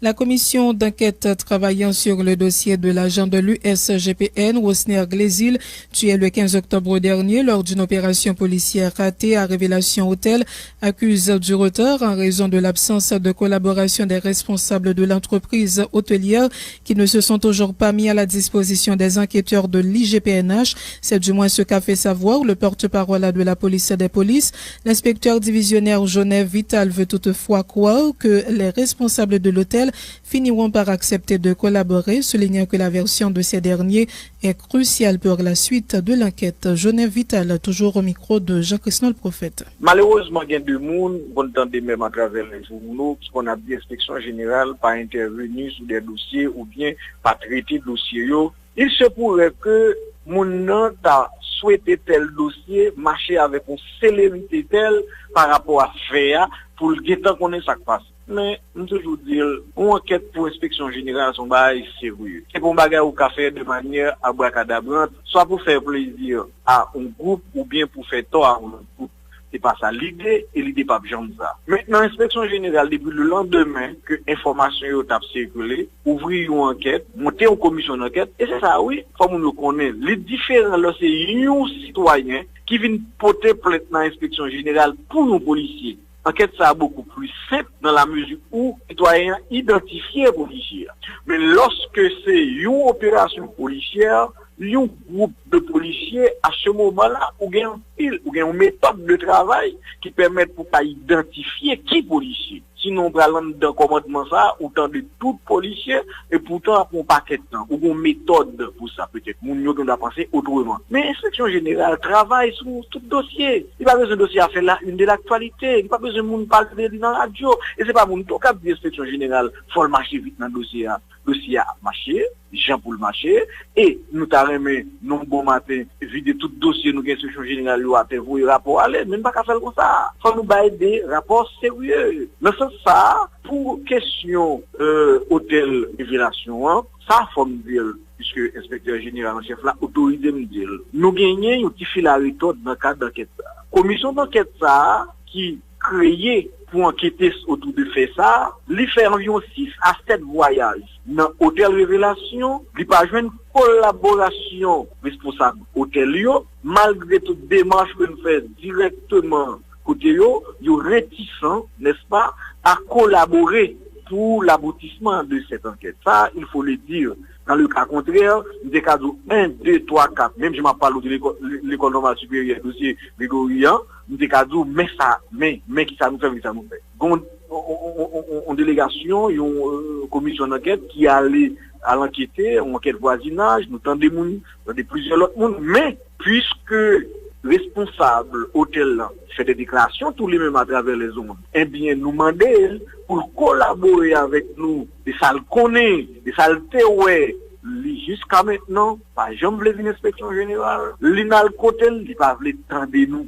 La commission d'enquête travaillant sur le dossier de l'agent de l'U S G P N, Rosner Glézil, tué le quinze octobre dernier lors d'une opération policière ratée à Révélation Hôtel, accuse du retard en raison de l'absence de collaboration des responsables de l'entreprise hôtelière qui ne se sont toujours pas mis à la disposition des enquêteurs de l'I G P N H. C'est du moins ce qu'a fait savoir le porte-parole de la police des polices, l'inspecteur divisionnaire Joseph Vital veut toutefois croire que les responsables de l'hôtel finiront par accepter de collaborer, soulignant que la version de ces derniers est cruciale pour la suite de l'enquête. Joseph Vital, toujours au micro de Jean-Christophe Prophète. Malerezman, gen de moun, m konn tande menm atravè lè jouno, ki konn ap di enspeksyon jeneral pa entèveni sou de dosye oubyen pa trete dosye yo. Il se pourrait que moun nan ta swete tèl dosye mache avèk yon selerite tèl pa rapò a fè a pou l gentan konnen sa k pase. Men, m toujou di l, yon ankèt pou enspeksyon jeneral se yon bagay serye. Se pa yon bagay ou ka fè de manyè abrakadabrant, swa pou fè plezi a yon gwoup oubyen pou fè tò a yon lòt gwoup. Se pa sa lide, e lide p ap janm sa. Men, nan enspeksyon jeneral, depi le landemen ke enfòmasyon yo t ap sikile, ouvri yon ankèt, monte yon komisyon d'ankèt, e se sa wi, fò moun yo konnen, li diferan lè se yon sitwayen ki vin pote plent nan enspeksyon jeneral pou yon polisye. Ankèt sa a bokou pli senp nan lamezi ou sitwayen an idantifye polisye a. Men lòske se yon operasyon polisyè, yon gwoup de polisye, a se moman la, ou gen anpil, ou gen yon metòd de travay ki pèmèt pou ka idantifye ki polisye. Sinon, ou pral anndan kòmandman sa a, ou tande tout polisye, e poutan ap yon pakèt tan. Ou gen yon metòd pou sa, petèt. Moun yo gen dwa panse otreman. Men enspeksyon jeneral travay sou tout dosye. Li pa bezwen dosye a fè la une de l'actualité. Li pa bezwen moun pale de li nan radyo. E se pa moun tou k ap di enspeksyon jeneral fò l mache vit nan dosye a. Dosye a ap mache jan pou l mache, e nou ta renmen nan yon bon maten vide tout dosye nou gen enspeksyon jeneral yo atè, voye rapò ale, men n pa ka fè l konsa. Fò nou bay de rapò serye. Nan sans sa a, pou kesyon euh, otèl Revelasyon an, sa fò m di l, piske enspektè jeneral an chèf la otorize m di l, nou genyen yon ti fil a retòd nan kad ankèt sa a. Komisyon d'ankèt sa a ki kreye pou ankete otou de fè sa a, li fè anviwon sis a sèt vwayaj nan otèl Revelasyon, li pa jwenn kolaborasyon responsab otèl yo, malgre tout demach ke n fè dirèkteman kote yo, yo retisan, nèspa, a kolabore pou laboutisman de sèt ankèt. Sa, il faut le dire. Dans le cas contraire, m te ka di w en, de, twa, kat, menm jan m ap pale w de lekò- le- lekòl nòmal siperyè dosye Gregory an, m te ka di w men sa, men, men kisa nou fè, men kisa nou fè. Gon yon delegasyon, yon euh, komisyon d'ankèt ki ale al ankete, yon ankèt vwazinaj, nou tande moun, tande plizyè lòt moun, men piske responsab otèl lan fè de deklarasyon tou li menm atravè lèzonn, ebyen nou mande l pou l kolabore avèk nou de sa l konnen, de sa l te wè. Li jiska mentnan pa janm vle vin enspeksyon jeneral, li n al kote l, li pa vle tande nou.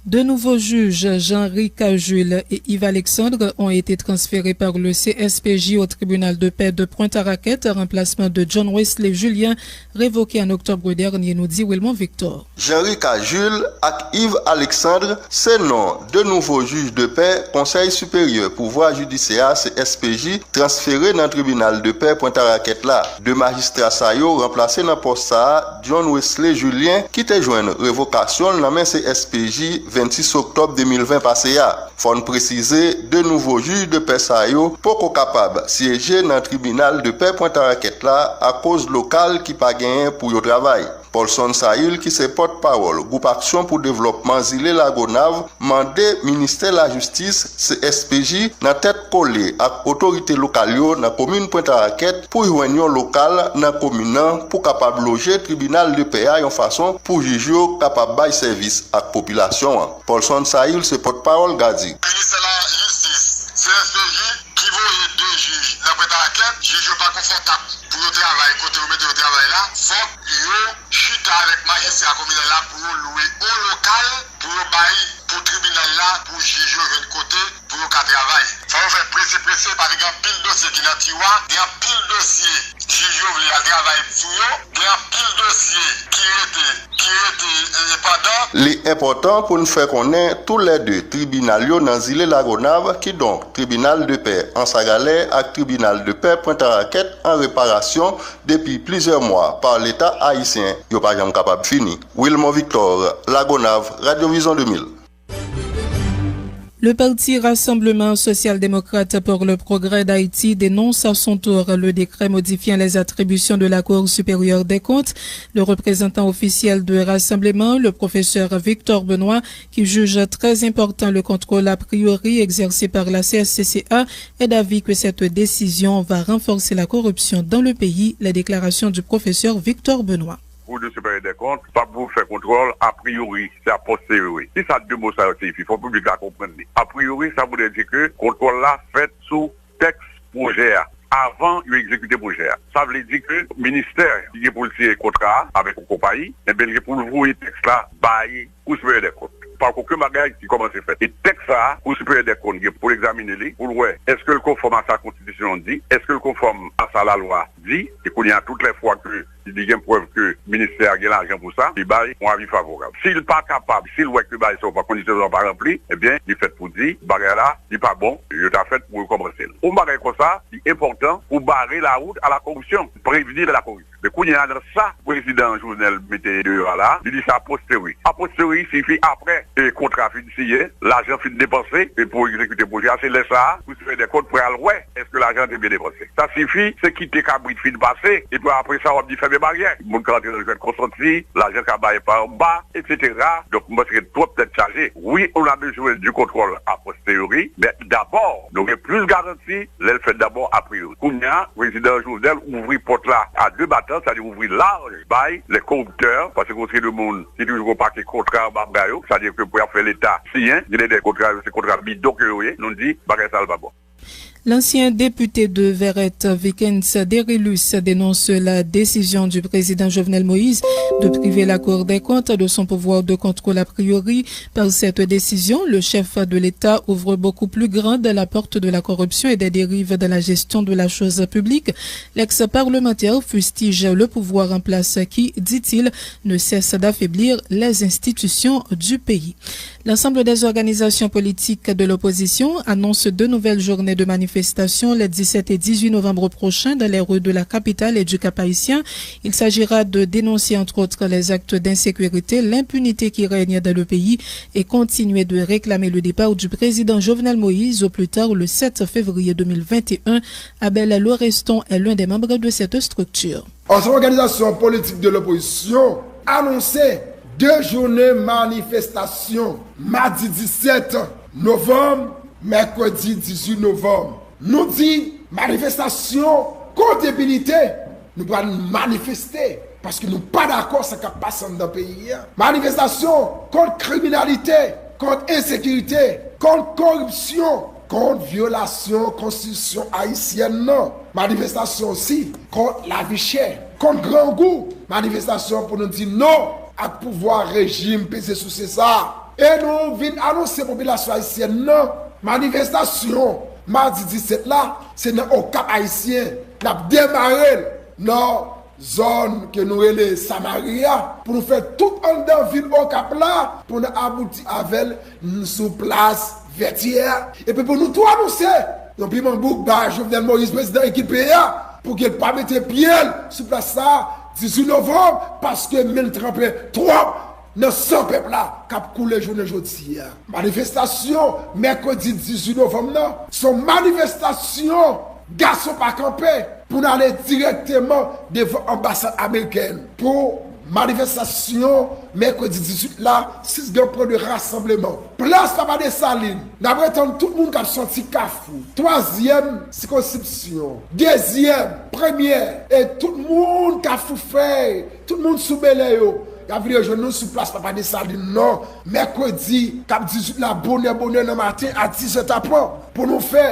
Deux nouveaux juges, Jean-Ry Cajul et Yves Alexandre, ont été transférés par le C S P J au tribunal de paix de Pointe-à-Raquet en remplacement de John Wesley Julien, révoqué en octobre dernier, nous dit Wilmond Victor. Jean-Ry Cajul ak Yves Alexandre se non de nouvo jij de pè Konsèy Siperyè Pouvwa Jidisyè a, C S P J, transfere nan Tribinal de Pè Pwent a Rakèt la. De majistra sa yo ranplase nan pòs sa a John Wesley Julien, ki te jwenn revokasyon l nan men C S P J vennsis oktòb de mil ven pase a. Fò n presize, de nouvo jij de pè sa yo poko kapab syeje nan tribinal de pè Pwent Arakèt la akoz lokal ki pa genyen pou yo travay. Paulson Saül, ki se pòtpawòl Gwoup Aksyon pou Devlòpman Zile Lagonav, mande Ministè Lajistis, C S P J, nan tèt kole ak otorite lokal yo nan komin Pwent Arakèt pou jwenn yon lokal nan komin nan pou kapab loje tribinal de pè a yon fason pou jij yo kapab bay sèvis ak popilasyon an. Paulson Saül se pòtpawòl GADI. Ministè Lajistis, C S P J, ki voye de jij nan Pwent Arakèt, jij yo pa konfòtab pou yo travay kote yo mete yo travay la, fòk yo chita avèk majistra kominal la pou yo lwe yon lokal pou yo bay pou tribinal la, pou jij yo jwenn kote pou yo ka travay. Fò yo fè prese prese, paske gen anpil dosye ki nan tiwa, gen anpil dosye jij yo vle al travay sou yo, gen anpil dosye ki rete, ki rete, e, pandan. Li enpòtan pou n fè konnen toulède tribinal yo nan zile Lagonav, kidonk tribinal de pè Ansagalè ak tribinal de pè Pwent Arakèt an reparasyon depi plizyè mwa pa Leta ayisyen, yo pa janm kapab fini. Wilmon Victor, Lagonav, Radyo Vizyon de mil. Le parti Rassemblement Social-Démocrate pour le Progrès d'Haïti dénonce à son tour le décret modifiant les attributions de la Cour supérieure des comptes. Le représentant officiel de Rassemblement, le professeur Victor Benoît, qui juge très important le contrôle a priori exercé par la C S C C A, est d'avis que cette décision va renforcer la corruption dans le pays. Les déclarations du professeur Victor Benoît. Kou de Siperyè dè Kont pa pou fè kontwòl a priori, se a posteriori. Kisa de mo sa yo siyifi? Fò piblik la konprann li. A priori, sa vle di ke kontwòl la fèt sou tèks pwojè a, avan yo egzekite pwojè a. Sa vle di ke ministè ki gen pou l siyen kontra a avèk yon konpayi, enben, li gen pou l voye tèks la bay Kou Siperyè dè Kont. Pa okenn bagay ki kòmanse fèt. E tèks sa a, Kou Siperyè dè Kont gen pou l egzamine li, pou l wè èske l konfòm a sa konstitisyon an di, èske l konfòm a sa lalwa di, e kounye a, tout lè fwa ke li gen prèv ke ministè a gen lajan pou sa, li bay yon avi favorab. Si l pa kapab, si l wè ke bagay sa yo pa, kondisyon sa yo pa ranpli, ebyen, li fèt pou di, bagay la, li pa bon, yo ta fèt pou rekòmanse l. Yon bagay konsa, li enpòtan pou bare la wout a la koripsyon, prevenir la corruption. Men kounye a, nan sa prezidan Jovenel mete deyò a la, li di sa a posteriori. A posteriori siyifi apre, e, kontra fin siyen, lajan fin depanse, e pou egzekite pwojè a, se lè sa a, Kou Siperyè dè Kont pral wè èske lajan an te byen depanse. Sa siyifi, se kite kabrit fin pase, epi apre sa, w ap di fèmen baryè. Moun ka antre nan jwèt konsanti, lajan ka bay pa anba, etsetera. Donk, m panse ke twòp tèt chaje. Wi, on a besoin du contrôle a posteriori, men dabò, nou gen plis garanti lè l fèt dabò a priori. Kounye a, prezidan Jovenel ouvri pòt la a de batan, sa di ouvri laj bay les corrupteurs, paske gon seri de moun ki toujou gon pakèt kontra anba bra yo, sa di ke pou y ap fè Leta siyen, gen de kontra yo, se kontra bidon ke yo ye, nou di bagay sa a pa bon. L'ancien député de Verrette, Vikens Derilus, dénonce la décision du président Jovenel Moïse de priver la Cour des comptes de son pouvoir de contrôle a priori. Par cette décision, le chef de l'État ouvre beaucoup plus grande la porte de la corruption et des dérives dans la gestion de la chose publique. L'ex-parlementaire fustige le pouvoir en place qui, dit-il, ne cesse d'affaiblir les institutions du pays. L'ensemble des organisations politiques de l'opposition annoncent deux nouvelles journées de manifestation les dix-sept et dix-huit novembre prochains dans les rues de la capitale et du Cap-Haïtien. Il s'agira de dénoncer entre autres les actes d'insécurité, l'impunité qui règne dans le pays et continuer de réclamer le départ du président Jovenel Moïse au plus tard le sept février deux mille vingt et un. Abel Loreston est l'un des membres de cette structure. Ansanm òganizasyon politik de lopozisyon anonse de jounen manifestasyon, madi disèt novanm, mèkredi dizuit novanm. Nou di manifestasyon kont enpinite, nou pral manifeste paske nou pa dakò sa k ap pase anndan peyi a. Manifestasyon kont kriminalite, kont ensekirite, kont koripsyon, kont vyolasyon konstitisyon ayisyèn nan. Manifestasyon osi kont lavi chè, kont grangou. Manifestasyon pou nou di non ak pouvwa rejim peze souse sa a. E nou vin anonse popilasyon ayisyèn nan, manifestasyon madi disèt la, se nan Okap Ayisyen n ap demare l, nan zòn ke nou rele Samari a, pou nou fè tout anndan vil Okap la, pou nou abouti avè l sou plas Vètyè a. Epi pou nou tou anonse yon piman bouk ba Jovenel Moïse, prezidan ekip peyi a, pou ke l pa mete pye l sou plas sa a dizuit novanm, paske men l tranpe twòp nan san pèp la k ap koule jounen jodi a. Manifestasyon mèkredi dizuit novanm nan se yon manifestasyon gason pa kanpe pou n ale dirèkteman devan anbasad amerikèn pou manifestasyon mèkredi dizuit la, sis gen pwen de rasanbleman. Plas Papa Desalin, n ap retann tout moun k ap sòti Kafou, twazyèm sikonskripsyon, dezyèm, premyè, e tout moun Kafou Fèy, tout moun sou Belè yo, y ap vin rejwenn nou sou Plas Papa Desalin nan mèkredi k ap dizuit la, bonè bonè nan maten a dizè tapan, pou nou fè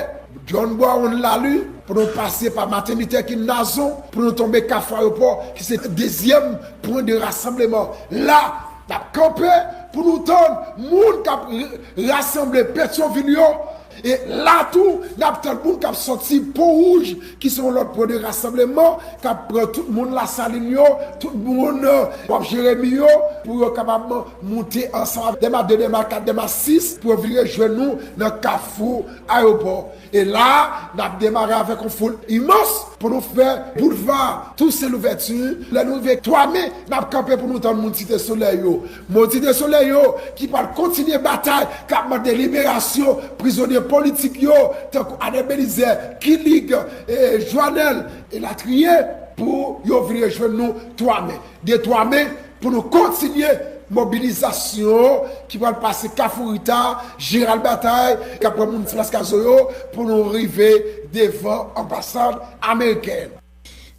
John Brown Lali, pou nou pase pa Martin Luther King Nazon, pou nou tonbe Kafou Ayewopò, ki se dezyèm pwen de rasanbleman. La, n ap kanpe pou nou tann moun k ap r-, rasanble Petyonvil yo. E la tou, n ap tann moun k ap sòti Pon Wouj, ki se yon lòt pwen de rasanbleman, k ap pran tout moun Lasalin yo, tout moun, euh, Wòf Jeremi yo, pou yo kapab moute ansanm avèk Dèma de, Dèma kat, Dèma sis, pou yo vin rejwenn nou nan Kafou Ayewopò. E la, n ap demare avèk yon foul imans pou nou fè boulva Tousen Louvèti. Lè nou rive twa me, n ap kanpe pou nou tann moun Site Solèy yo. Moun Site Solèy yo ki pral kontinye batay, k ap mande liberasyon prizonye politik yo, tankou Adè Belizè, Kilig, e Jwanèl, elatriye, pou yo vin rejwenn nou twa me. De twa me, pou nou kontinye mobilizasyon ki pral pase Kafou Rita, Jeral Batay, k ap pran moun Plas Kazo yo, pou nou rive devan anbasad amerikèn.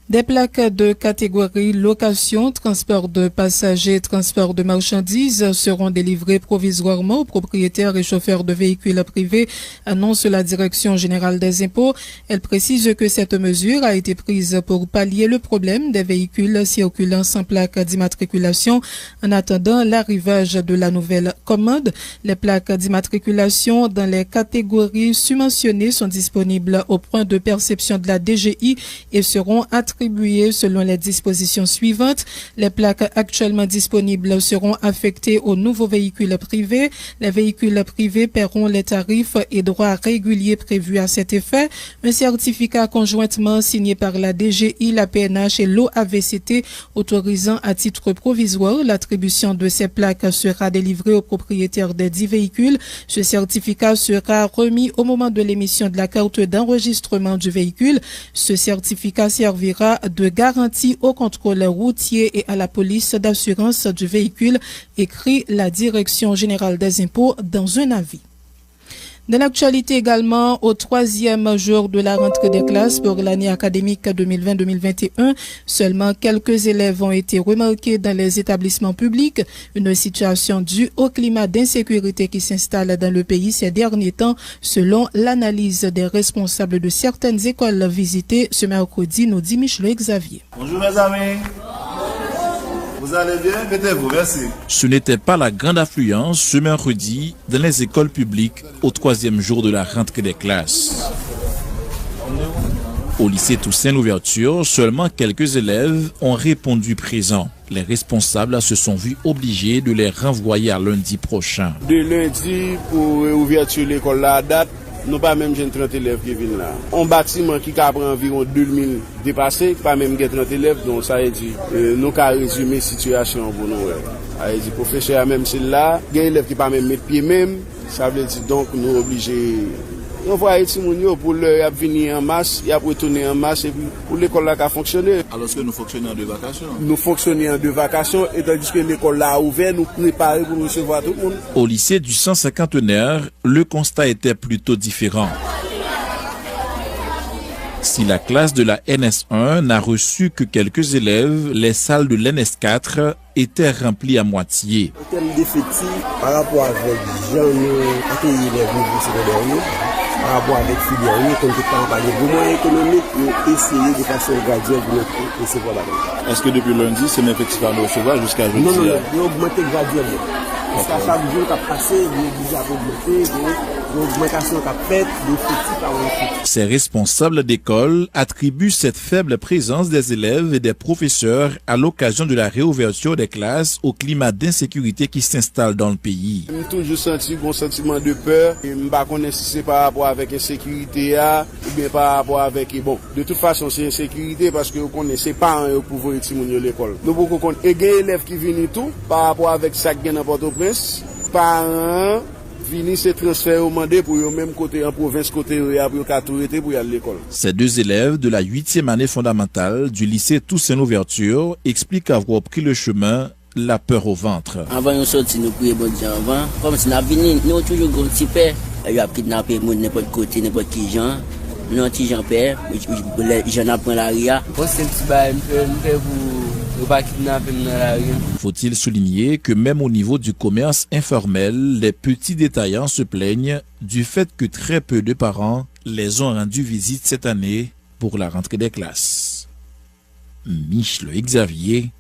Des plaques de catégorie location, transport de passagers, transport de marchandises seront délivrées provisoirement aux propriétaires et chauffeurs de véhicules privés, annonce la Direction générale des impôts. Elle précise que cette mesure a été prise pour pallier le problème des véhicules circulant sans plaque d'immatriculation en attendant l'arrivage de la nouvelle commande. Les plaques d'immatriculation dans les catégories subventionnées sont disponibles au point de perception de la D G I et seront attribuées selon les dispositions suivantes. Les plaques actuellement disponibles seront affectées aux nouveaux véhicules privés. Les véhicules privés paieront les tarifs et droits réguliers prévus à cet effet. Un certificat conjointement signé par la D G I, la P N H et l'O A V C T autorisant à titre provisoire l'attribution de ces plaques sera délivré au propriétaire des dix véhicules. Ce certificat sera remis au moment de l'émission de la carte d'enregistrement du véhicule. Ce certificat servira de garantie au contrôle routier et à la police d'assurance du véhicule, écrit la Direction générale des impôts dans un avis. Dans l'actualité également, au troisième jour de la rentrée des classes pour l'année académique deux mille vingt deux mille vingt et un, seulement quelques élèves ont été remarqués dans les établissements publics, une situation due au climat d'insécurité qui s'installe dans le pays ces derniers temps, selon l'analyse des responsables de certaines écoles visitées ce mercredi, nous dit Michel Xavier. Bonjour mes amis. Vous allez bien? Mettez-vous, merci. Ce n'était pas la grande affluence ce mercredi dans les écoles publiques au troisième jour de la rentrée des classes. Au lycée Toussaint Louverture, seulement quelques élèves ont répondu présents. Les responsables se sont vus obligés de les renvoyer à lundi prochain. De lendi pou reouvèti lekòl la a dat, nou pa menm jwenn trant elèv ki vin la. On batiman ki ka pran anviwon de mil depase, pa menm gen trant elèv, donk sa vle di, e, nou ka rezime sitiyasyon an pou nou wè. Sa vle di, pwofesè a menm si l la, gen elèv ki pa menm met pye menm, sa vle di, donk, nou oblije, ranvwaye timoun yo pou lè y ap vini an mas, y ap retounen an mas, epi pou lekòl la ka fonksyone. Alòske nou fonksyone an de vakasyon. Nou fonksyone an de vakasyon, e tandiske lekòl la ouvè, nou prepare pou nou resevwa tout moun. Au lycée du Cent Cinquantenaire, le constat était plutôt différent. Si la classe de la N S un n'a reçu que quelques élèves, les salles de l'N S quatre étaient remplies à moitié. An tèm defektif, pa rapò avèk jan nou akeyi elèv nivo segondè yo, pa rapò avèk filyè yo, konn tout paran pa gen gwo mwayen ekonomik, yo eseye de fason gradyèl pou nou resevwa bagay. Èske depi lendi, se menm efektif la nou resevwa jiska jodi a? Non, non, non, yo ogmante gradyèlman. Jiska chak jou k ap pase, yo oblije ap ogmante, bon. Yon ogmantasyon k ap fèt, de efektif a yon efektif. Ces responsables d'école attribuent cette faible présence des élèves et des professeurs à l'occasion de la réouverture des classes au climat d'insécurité qui s'installe dans le pays. M toujou santi yon santiman de pè, e m pa konnen si se pa rapò avèk ensekirite a, oubyen pa rapò avèk, e bon, de tout fason, se ensekirite, paske yo konnen se paran yo k pou voye timoun yo lekòl. Nou poko konn, e gen elèv ki vini tou, pa rapò avèk sa k gen nan Pòtoprens, paran an vini, se transfè yo mande pou yo menm kote an pwovens kote yo ye a, pou yo ka tou rete pou y al lekòl. Ces deux élèves de la huitième année fondamentale du lycée Toussaint Louverture expliquent avoir pris le chemin la peur au ventre. Anvan nou soti, nou priye Bondye anvan. Kòmsi n ap vini, nou toujou gen yon ti pè. Y ap kidnape moun nenpòt kote, nenpòt ki jan. Nou yon ti jan pè, lè jan n ap pran lari a. Bon, se ti bagay m pè, m pè pou yo pa kidnape m nan lari a. Faut-il souligner que même au niveau du commerce informel, les petits détaillants se plaignent du fait que très peu de parents les ont rendu visite cette année pour la rentrée des classes. Michel Xavier,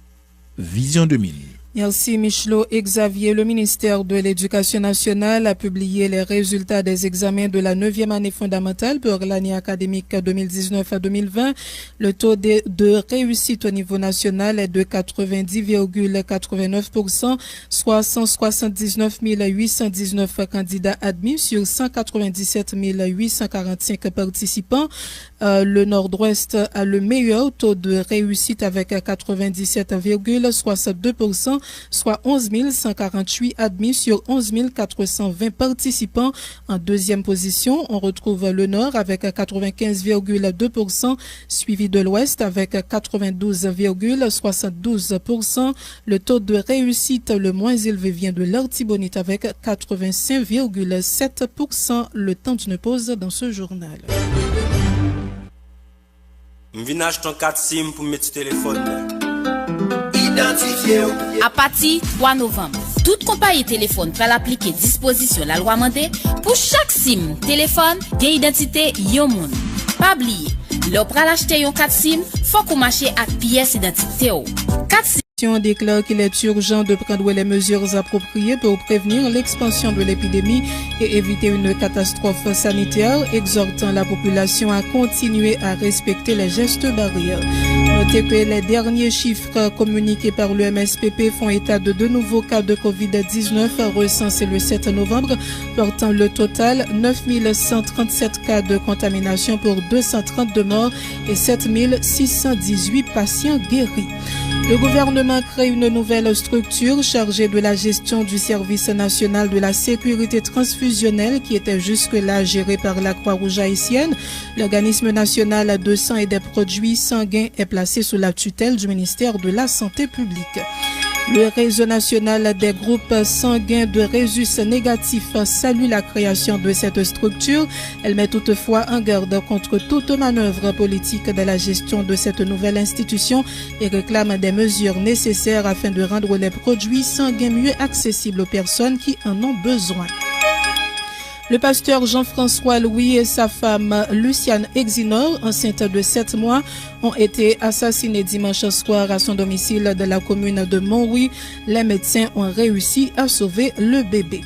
Vision deux mille. Merci, Michelo Xavier. Le ministère de l'Éducation nationale a publié les résultats des examens de la neuvième année fondamentale pour l'année académique deux mille dix-neuf à deux mille vingt. Le taux de, de réussite au niveau national est de quatre-vingt-dix virgule quatre-vingt-neuf pour cent, soit cent soixante-dix-neuf mille huit cent dix-neuf candidats admis sur cent quatre-vingt-dix-sept mille huit cent quarante-cinq participants. Euh, le Nord-Ouest a le meilleur taux de réussite avec quatre-vingt-dix-sept virgule soixante-deux pour cent, soit onze mille cent quarante-huit admis sur onze mille quatre cent vingt participants. En deuxième position, on retrouve le Nord avec quatre-vingt-quinze virgule deux pour cent, suivi de l'Ouest avec quatre-vingt-douze virgule soixante-douze pour cent. Le taux de réussite le moins élevé vient de l'Artibonite avec quatre-vingt-cinq virgule sept pour cent. Le temps d'une pause dans ce journal. M vin achte yon kat sim pou m met sou telefòn mwen. Idantifye w. Apati twa novanm, tout konpayi telefòn pral aplike dispozisyon lalwa mande pou chak sim telefòn gen idantite yon moun. Pa bliye, lè w pral achte yon kat sim, fòk ou mache ak pyès idantite w. Kat sim. Déclare qu'il est urgent de prendre les mesures appropriées pour prévenir l'expansion de l'épidémie et éviter une catastrophe sanitaire, exhortant la population à continuer à respecter les gestes barrières. Notez que les derniers chiffres communiqués par le M S P P font état de deux nouveaux cas de covid dix-neuf recensés le sept novembre, portant le total neuf mille cent trente-sept cas de contamination pour deux cent trente-deux morts et sept mille six cent dix-huit patients guéris. Le gouvernement crée une nouvelle structure chargée de la gestion du service national de la sécurité transfusionnelle qui était jusque-là gérée par la Croix-Rouge haïtienne. L'organisme national de sang et des produits sanguins est placé sous la tutelle du ministère de la Santé publique. Le réseau national des groupes sanguins de rhésus négatifs salue la création de cette structure. Elle met toutefois en garde contre toute manœuvre politique dans la gestion de cette nouvelle institution et réclame des mesures nécessaires afin de rendre les produits sanguins mieux accessibles aux personnes qui en ont besoin. Le pasteur Jean-François Louis et sa femme Luciane Exinor, enceinte de sept mois, ont été assassinés dimanche soir à son domicile de la commune de Monwi. Les médecins ont réussi à sauver le bébé.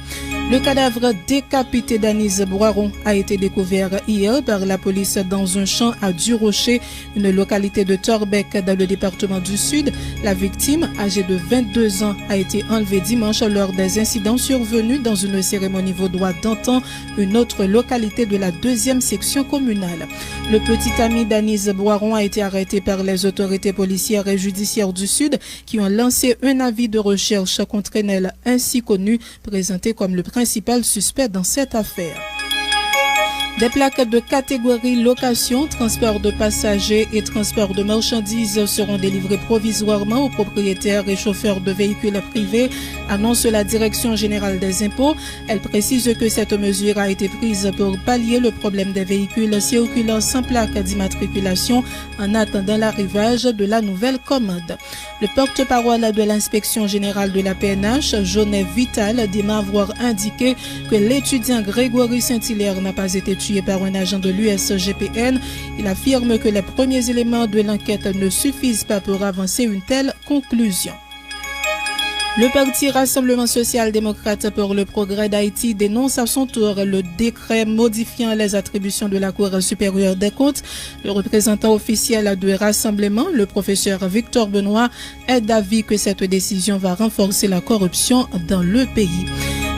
Le cadavre décapité d'Anise Boiron a été découvert hier par la police dans un champ à Durocher, une localité de Torbec dans le département du Sud. La victime, âgée de vingt-deux ans, a été enlevée dimanche lors des incidents survenus dans une cérémonie vaudois d'antan. Une autre localité de la deuxième section communale. Le petit ami d'Anise Boiron a été arrêté par les autorités policières et judiciaires du Sud qui ont lancé un avis de recherche contre Enel, ainsi connu, présenté comme le principal suspect dans cette affaire. Des plaques de catégorie location, transport de passagers et transport de marchandises seront délivrées provisoirement aux propriétaires et chauffeurs de véhicules privés, annonce la Direction générale des impôts. Elle précise que cette mesure a été prise pour pallier le problème des véhicules circulant sans plaque d'immatriculation en attendant l'arrivage de la nouvelle commande. Le porte-parole de l'inspection générale de la P N H, Joseph Vital, dément avoir indiqué que l'étudiant Grégory Saint-Hilaire n'a pas été tué par un agent de l'U S G P N. Il affirme que les premiers éléments de l'enquête ne suffisent pas pour avancer une telle conclusion. Le parti Rassemblement Social Démocrate pour le Progrès d'Haïti dénonce à son tour le décret modifiant les attributions de la Cour supérieure des comptes. Le représentant officiel du Rassemblement, le professeur Victor Benoît, est d'avis que cette décision va renforcer la corruption dans le pays.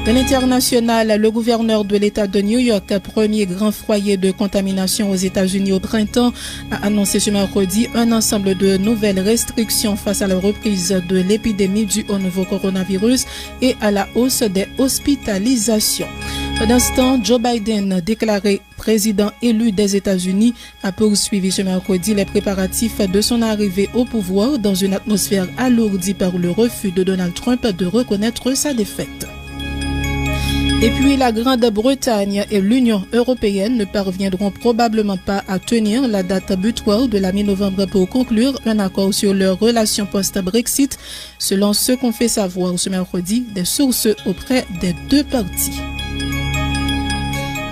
Dans l'international, le gouverneur de l'État de New York, premier grand foyer de contamination aux États-Unis au printemps, a annoncé ce mercredi un ensemble de nouvelles restrictions face à la reprise de l'épidémie due au nouveau coronavirus et à la hausse des hospitalisations. Pendant ce temps, Joe Biden, déclaré président élu des États-Unis, a poursuivi ce mercredi les préparatifs de son arrivée au pouvoir dans une atmosphère alourdie par le refus de Donald Trump de reconnaître sa défaite. Et puis, la Grande-Bretagne et l'Union européenne ne parviendront probablement pas à tenir la date butoir de la mi-novembre pour conclure un accord sur leurs relations post-Brexit, selon ce qu'ont fait savoir ce mercredi des sources auprès des deux parties.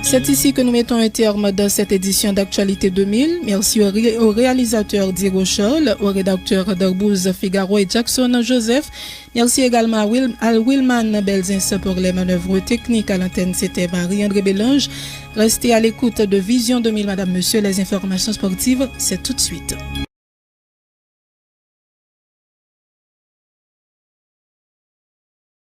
C'est ici que nous mettons un terme dans cette édition d'Actualité deux mille. Merci au, ré- au réalisateur Diego Charles, au rédacteur Darbouze Figaro et Jackson Joseph. Merci également à, Will, à Wilman Belzins pour les manœuvres techniques. À l'antenne, c'était Marie-André Bélange. Restez à l'écoute de Vision deux mille, Madame, Monsieur. Les informations sportives, c'est tout de suite.